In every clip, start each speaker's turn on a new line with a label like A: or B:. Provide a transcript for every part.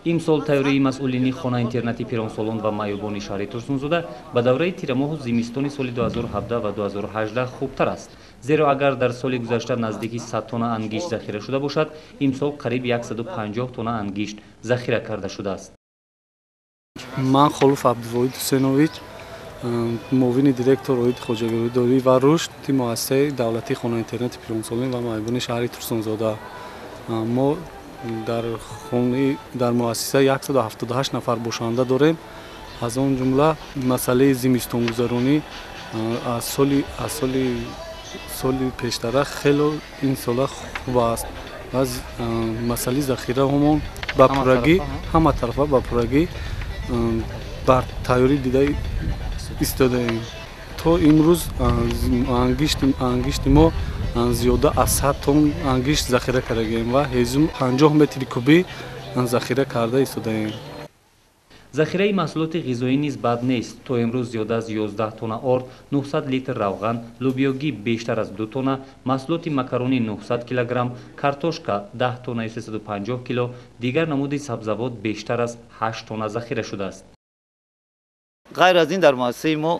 A: Имсол тайёрии масъулини хона-интернати пиронсолон ва маъюбони шаҳри Турсунзода ба давраи тирамоҳу зимистони соли 2017 ва 2018 хубтар аст. Зеро агар дар соли гузашта наздики 100 тонна ангишт захира шуда бошад, имсол қариб 150 тонна ангишт захира карда шудааст.
B: Ман Холуф Абдувоҳид Ҳусенович, муовини директор оиди хоҷагидорӣ ва рушди муассисаи давлатии хона-интернати пиронсолон ва маъюбони шаҳри Турсунзода. Мо дар муассиса 178 нафар бошанда дорем. Аз он ҷумла масъалаи зимистонгузаронӣ аз соли пештара хело ин сола хуб аст. Аз масъалаи захираҳомон ба пуррагӣ, ҳама тарафа ба пуррагӣ бар тайёрӣ дида истодаем. То имрӯз ангишти мо зиёда аз 100 тонн ангишт захира кардагием ва ҳезум 50 метри кубӣ захира карда истодаем.
A: Захираи маҳсулоти ғизоӣ низ бад нест. То имрӯз зиёда аз 11 тонна орд, 900 литр равған, лӯбиёгӣ бештар аз 2 тонна, маҳсулоти макаронӣ 900 килограмм, картошка 10 тоннаи 350 кило, дигар намуди сабзавот бештар аз 8 тонна захира шудааст.
C: Ғайр аз ин дар муассисаи мо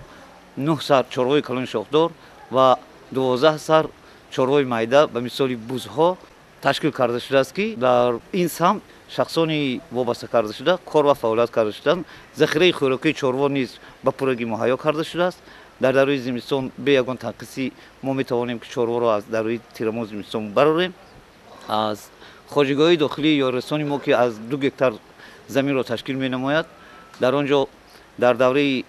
C: 9 сар чорвои калони шохдор ва 12 сар чорвои майда ба мисоли бузҳо ташкил карда шудааст, ки дар ин самт шахсони вобаста карда шуда кор ва фаъолият карда шуданд. Захираи хӯрокии чорво низ ба пуррагӣ муҳайё карда шудааст. Дар дарои зимистон бе ягон танқисӣ мо метавонем, ки чорворо аз дарои тирамоҳ зимистон барорем. Аз хоҷигоҳи дохилии ёррасони мо, ки аз 2 гектар заминро ташкил менамояд, дар он ҷо дар давраи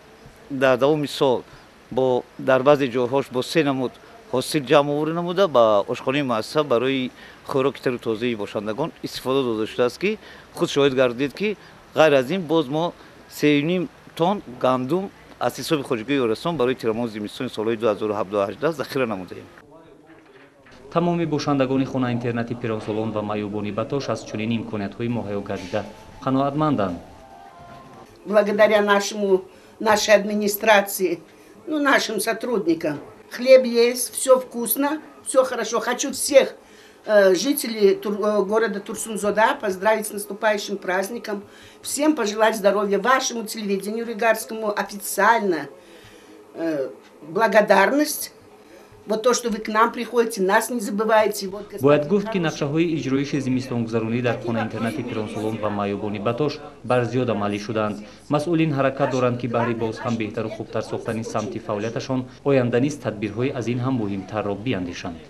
C: дар давоми сол бо дар баъзе ҷойҳош бо 3 намуд ҳосил ҷамъоварӣ намуда ба ошхонаи муассиса барои хӯроки тару тозаи бошандагон истифода дода шудааст, ки худ шоҳид гардид, ки ғайр аз ин боз мо 3,5 тонн гандум аз ҳисоби хоҷагии ёррасон барои тирамоҳи зимистони солҳои 2017-18 захира намудаем.
A: Тамоми бошандагони хона-интернати пиронсолон ва маъюбони Батош аз чунин имкониятҳои муҳайё гардида қаноатманданд.
D: Благодаря нашей администрации, ну, нашим сотрудникам. Хлеб есть, все вкусно, все хорошо. Хочу всех жителей города Турсунзода поздравить с наступающим праздником. Всем пожелать здоровья. Вашему телевидению регарскому официально благодарность. Вот то, что вы к нам приходите, нас не забываете. Вот,
A: Бояд гуфт, ки нақшаҳои иҷроиши зимистонгузаронӣ дар хона-интернати пиронсолон ва маъюбони Батош бар зиёд амалӣ шудаанд. Масъулин ҳаракат доранд, ки баҳри боз ҳам беҳтару хубтар сохтани самти фаъолияташон оянда низ тадбирҳои аз ин ҳам муҳимтарро биандешанд.